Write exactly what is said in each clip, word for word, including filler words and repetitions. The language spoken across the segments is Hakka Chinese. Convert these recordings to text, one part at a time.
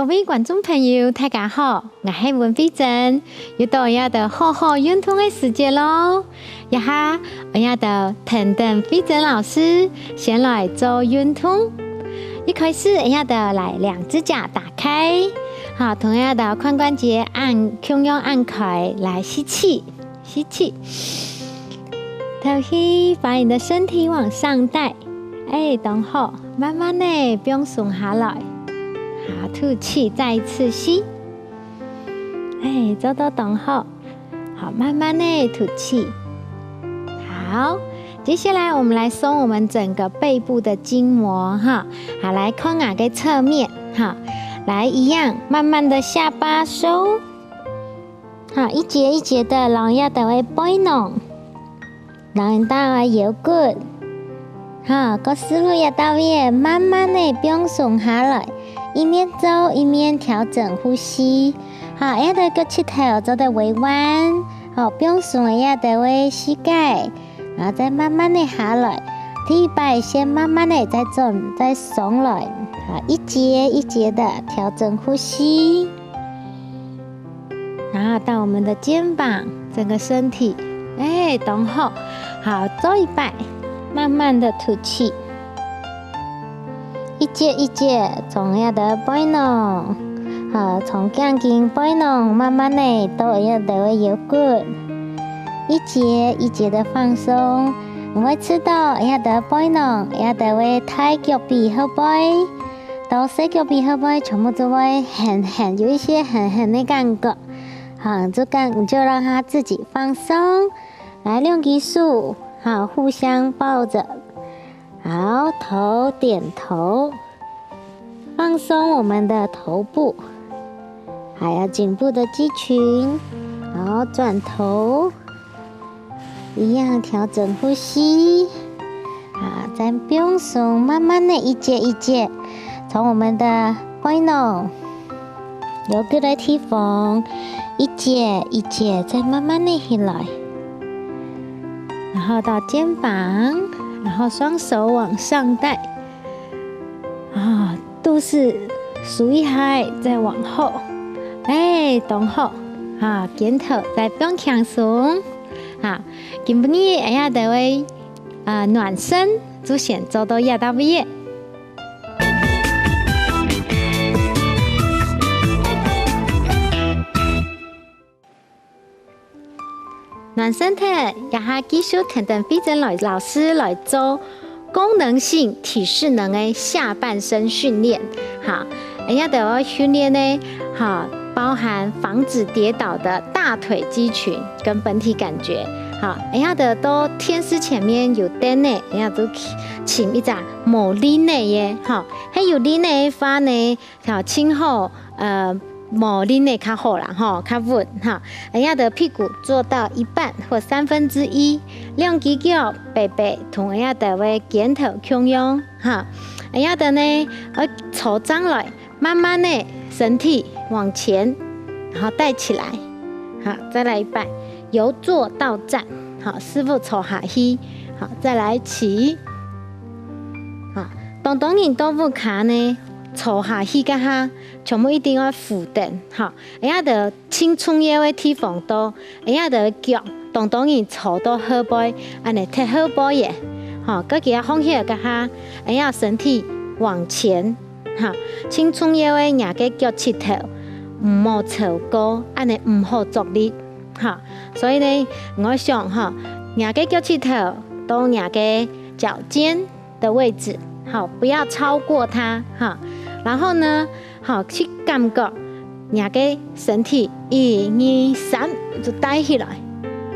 各位觀眾朋友，大家好，𠊎係溫慧珍，又到𠊎兜好好運動个時節囉。這下，𠊎兜跈等慧珍老師先來做運動。一開始，𠊎兜來兩隻腳打開，好，同𠊎兜髖關節按，共樣按開來吸氣。 吸氣，吐氣，把你的身體往上帶。哎，當好，慢慢的放鬆下來。好，吐氣，再一次吸。哎，做到當好。好，慢慢的吐氣。好，接下來我們來鬆我們整個背部的筋膜哈。好，來看𠊎个側面哈。來，一樣，慢慢的下巴收。 好，一節一節个，讓這兜个背囊，讓這兜个腰骨，好，各師傅這兜位慢慢个放鬆下來，一面做一面調整呼吸。好，這兜腳膝頭做得微彎，好，放鬆這兜个膝蓋，然後再慢慢个下來。第一擺先慢慢个再轉，再上來，好，一節一節个調整呼吸。 然後到我們的肩膀，整個身體，哎，當好。好，做一擺，慢慢的吐氣。一節一節，從這兜背囊，好，從頸根背囊，慢慢的到這兜个腰骨，一節一節的放鬆。你會知道這兜背囊，這兜个大腳髀後背， 到細腳髀後背全部都會絚絚，有一些絚絚个感覺，哈，就感，你就讓它自己放鬆。來，兩隻手，哈，互相抱著，好，頭點頭，放鬆我們的頭部，還有頸部的肌群，好，轉頭。 一樣調整呼吸，啊，再放鬆，慢慢的一節一節，從我們的背囊、腰骨个地方，一節一節再慢慢的起來，然後到肩膀，然後雙手往上帶，啊，肚屎收一下，再往後，哎，當好，啊，肩頭再放輕鬆，啊， 今晡日𠊎兜个，呃，暖身就先做到這搭位。暖身忒，這下繼續跈等慧珍來，老師來做 功能性體適能个下半身訓練。哈，𠊎兜个訓練呢，哈，包含防止跌倒的大腿肌群跟本體感覺。哈，𠊎兜到電視前面有凳仔，𠊎兜尋一隻無凳仔个，哈，係有凳仔个話呢，哈，盡好，呃，無凳仔較好啦，吼，較穩，哈。𠊎兜屁股坐到一半或三分之一，兩隻腳白白同𠊎兜个肩頭共樣。 哈，恁樣等呢，愛坐正來，慢慢的身體往前，然後帶起來。好，再來一擺，由坐到站。好，屎朏坐下去。好，再來起。好，當當人到屋下呢，坐下去該下，全部一定愛扶等。好，恁樣等 盡重要个地方到，恁樣个腳，當當人坐到後背，恁呢踢後背个，吼，該佢放起來該下，恁樣身體往前，哈，盡重要个若个腳膝頭，毋好超過，恁呢毋好着力，哈。所以呢，𠊎想哈，若个腳膝頭到若个腳尖 的位置，好，不要超過它，哈。然後呢，好，去感覺若个身體，一、二、三，就帶起來，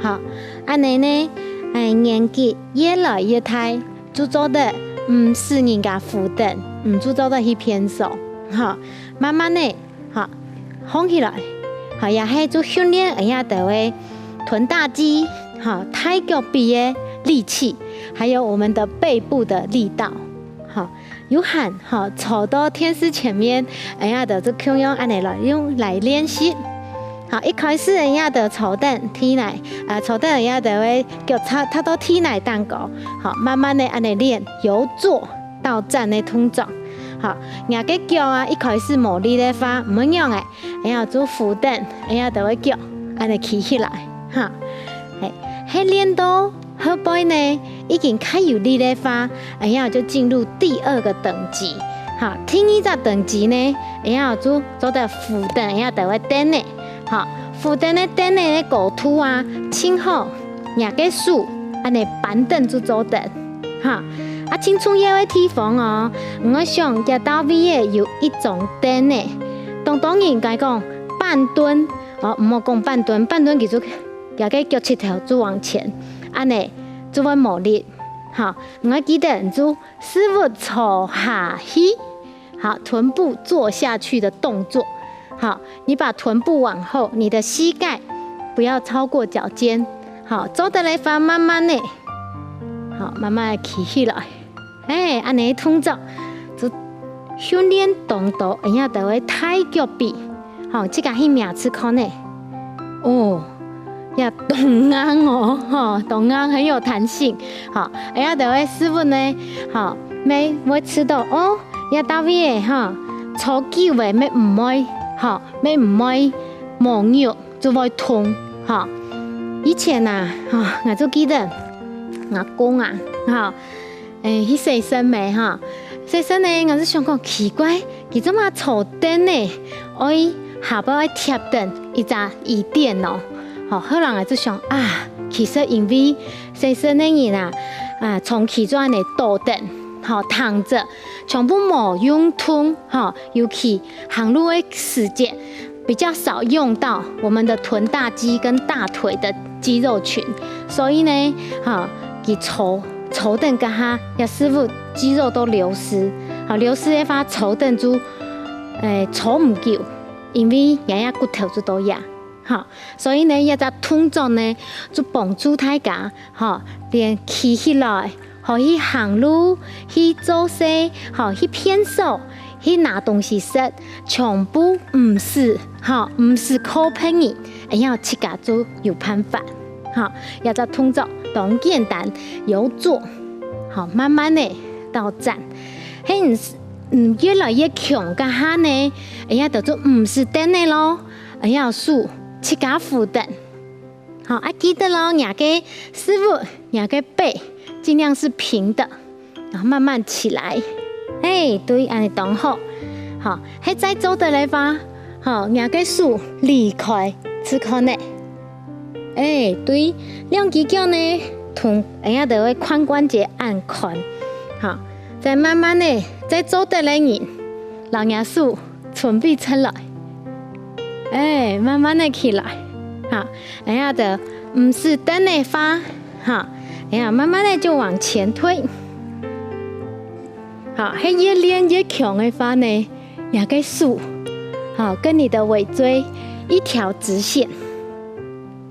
好。恁呢呢，哎，年紀越來越大，就做得毋使人家扶等，毋就做得去便所，哈。慢慢的 好，䟘起來，好，也係就訓練𠊎兜个臀大肌，好，大腳髀个力氣，還有我們的背部的力道，好，有閒，好，坐到電視前面，𠊎兜就共樣恁呢來用來練習。好，一開始𠊎兜坐等地泥，啊，坐等𠊎兜个腳踏踏到地泥頂高，好，慢慢的恁呢練由坐到站个動作。好，若个腳啊，一開始無力个話，毋會仰仔，哎呀，就扶等，哎呀，就會腳，恁仔企起來，哈。係，係練到後背呢，已經較有力个話，哎呀，就進入第二個等級。哈，第二隻等級呢，哎呀，就做得扶等，哎呀，就會凳仔。哈，扶等个凳仔个高度啊，盡好，若个手，恁仔扳等就做得。 哈，啊，盡重要个地方哦，你愛想，這到位仔有一張凳仔，當當然該講半蹲，哦，毋好講半蹲，半蹲其實這个腳膝頭就往前，恁仔就會無力。哈，你愛記得，你就屎朏坐下去，好，臀部坐下去的動作。好，你把臀部往後，你的膝蓋不要超過腳尖。好，做得个話，慢慢仔，好，慢慢仔企起來。 哎，恁仔動作就訓練當多，哎呀，就會大腳髀。好，自家去摸試看仔。哦，也當硬哦，吼，當硬，很有彈性。好，哎呀，就會屎朏呢，好，乜會知道哦，這到位仔，吼，坐久仔乜毋會，吼，乜毋會無肉。 就會痛，吼。以前啊，吼，𠊎就記得，𠊎公啊，吼，欸，去洗身仔，吼，洗身仔，𠊎就想講奇怪，佢做麼坐凳仔，愛下背愛貼等一隻椅墊哦。吼，後來𠊎就想啊，其實因為洗身个人啊，啊，長期就恁仔倒等，吼，躺著，全部無運動，吼，尤其行路个時節， 比較少用到我們的臀大肌跟大腿的肌肉群，所以呢，哈，佢坐，坐等該下，這屎朏肌肉都流失，好，流失个話，坐等就，欸，坐毋久，因為這這骨頭就到這，哈，所以呢，這隻動作呢，就幫助大家，哈，練企起來， 好去行路，去做事，好去便所，去拿東西食，全部毋使，吼，毋使靠別人，恁樣自家就有辦法。吼，這隻動作當簡單，有做，好，慢慢仔到站。係你，嗯，越來越強該下呢，恁樣就做毋使凳仔咯，恁樣手自家扶等。 好，啊，記得咯，若个屎朏，若个背，盡量是平的，然後慢慢起來。欸，對，恁樣當好。好，係再做得个話，好，若个手離開試看仔。欸，對，兩支腳呢，同恁樣个髖關節恁寬。好，再慢慢仔，再做得个人，摎若手 準備出來。欸，慢慢仔起來，哈，哎呀，就毋使凳仔个話，哈，哎呀，慢慢仔就往前推。好，係越練越強个話呢，若个手，好，跟你的尾椎一條直線，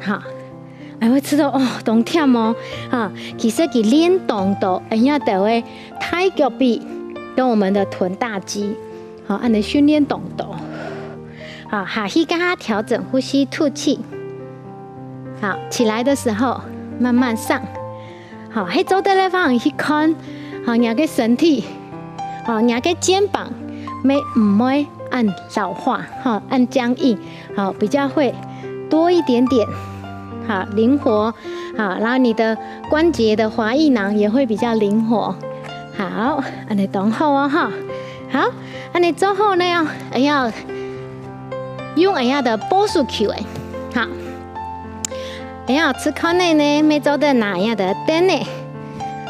好， 哎，會知道哦，當忝哦，哈，其實佢練當多，哎呀，就會大腳髀，跟我們的臀大肌，好，恁樣訓練當多。好，下去跟他調整呼吸，吐氣。好，起來的時候慢慢上。好，係做得个方向去看，好，若个身體，好，若个肩膀，乜毋會恁老化，好，恁僵硬，好，比較會多一點點，好，靈活。 好，然後你的關節的滑液囊也會比較靈活。好，恁樣當好哦，哈。好，恁樣做好呢，哎呀，用哎呀个抱手球仔，好。哎呀，試看仔呢，乜做得拿哎呀个凳仔，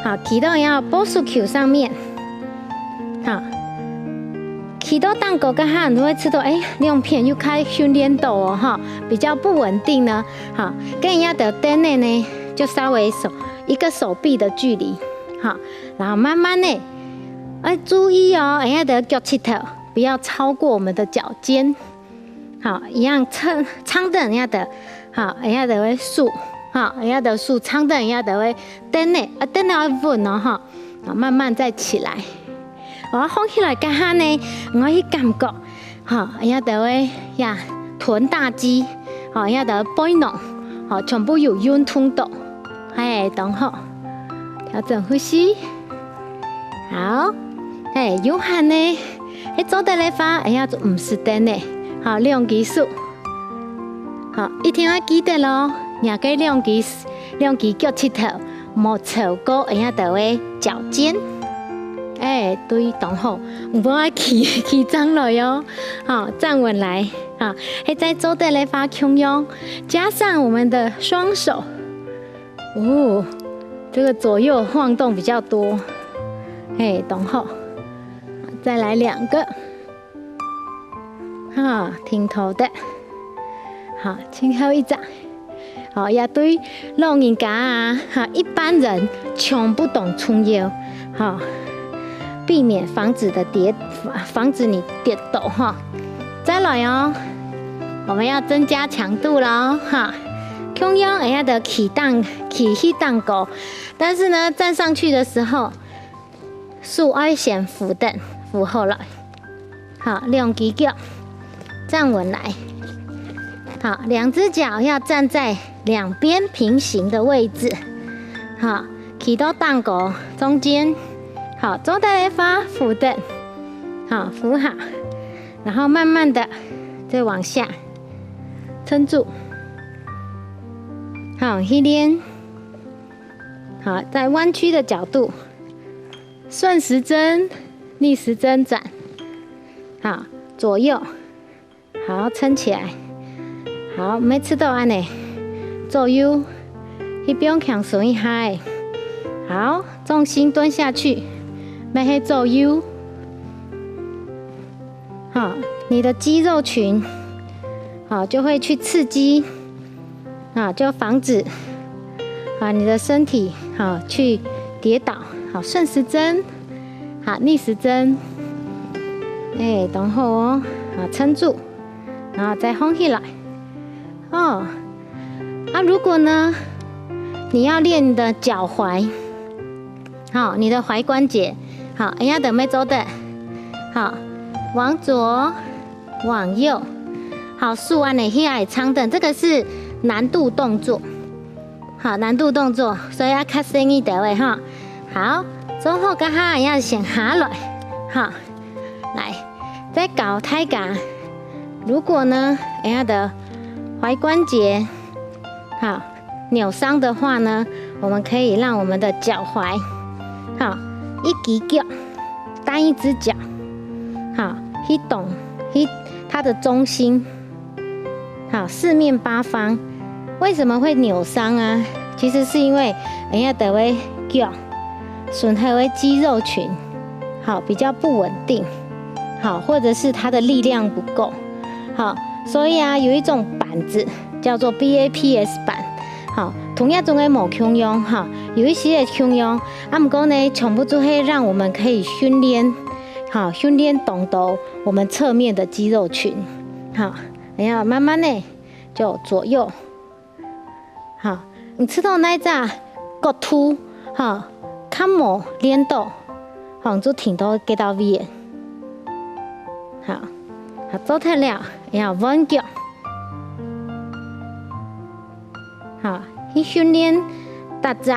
好，企到哎呀抱手球上面，好。 企到頂高該下，你會知道，欸，兩片又較訓練到哦，哈，比較不穩定呢，哈，跟人家的凳仔呢，就稍微手，一個手臂的距離，哈，然後慢慢仔，欸，注意哦，人家的腳膝頭不要超過我們的腳尖，好，一樣撐，撐等人家的，好，人家的會手，好，人家的手撐等人家的會凳仔，啊，凳仔要穩哦，哈。 啊，慢慢再起來。哦，䟘起來該下呢，你愛去感覺，吼，這兜个呀，臀大肌，吼，這兜背囊，吼，全部有運動到，嘿，當好。調整呼吸。好，嘿，有閒呢，係做得个話，哎呀，就毋使等呢。好，兩支手。好，一定愛記得哦，若个兩支，兩支腳趾頭，莫超過哎呀，頭个腳尖。哎，對，當好，毋好愛企，企正來哦。好，站穩來。好，係再做得个話，共樣，加上我們的雙手。哦，這個左右晃動比較多。嘿，當好。再來兩個。哈，停頭的。好，最後一隻。好，也對老人家啊，哈，一般人全部都重要，哈，避免防止的跌，防止你跌倒哈。再來哦，我們要增加強度了哦，哈。共樣，哎呀，的起當，起起當高，但是呢，站上去的時候， 手愛先扶等，扶好來。好，兩支腳站穩來。好，兩隻腳要站在兩邊平行的位置。好，企到當高中間。好，做得个話扶等。好，扶好，然後慢慢的再往下，撐住。好，去練。好，在彎曲的角度， 順時針、逆時針轉。好，左右。好，撐起來。好，每次都恁呢，左右，去放輕鬆一下仔。好，重心蹲下去，乜係左右。好，你的肌肉群，好，就會去刺激，啊，就防止，啊，你的身體，好，去跌倒。好，順時針，好，逆時針。哎，等好哦，好，撐住，然後再放起來。哦，啊，如果呢，你要練你的腳踝，好，你的踝關節，好，哎呀，等乜做得，好，往左，往右，好，手按呢去愛撐等，這個是難度動作，好，難度動作，所以愛較細義兜仔哈。好，做好該下要先下來，好，來，再教大家，如果呢，哎呀的踝關節，好，扭傷的話呢，我們可以讓我們的腳踝，好，一隻腳，單一隻腳，好，去動，去它的中心，好，四面八方。為什麼會扭傷啊？其實是因為人家的腳，損害的肌肉群，好，比較不穩定，好，或者是它的力量不夠，好，所以啊，有一種板子叫做B A P S板，好，同樣種的無共樣，哈，有一些的共樣，啊，毋過呢，全部都會讓我們可以訓練，好，訓練動到我們側面的肌肉群，好，然後慢慢的就左右，好，你知道那一隻角度，哈，較無練到，好，你就停到該搭位，好，好，做忒了，然後換腳。 好，去訓練大隻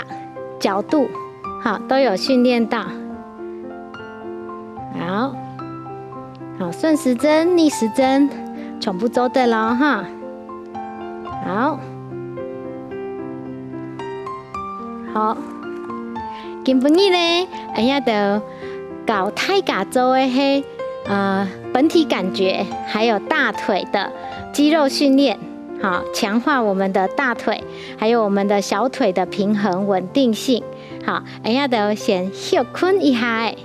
角度，好，都有訓練到。好，好，順時針、逆時針，全部做得了哈。好，好，今晡日呢，哎呀，就教大家做个係，呃，本體感覺，還有大腿的肌肉訓練。 好，強化我們的大腿，還有我們的小腿的平衡穩定性。好，哎呀，都先休睏一下仔。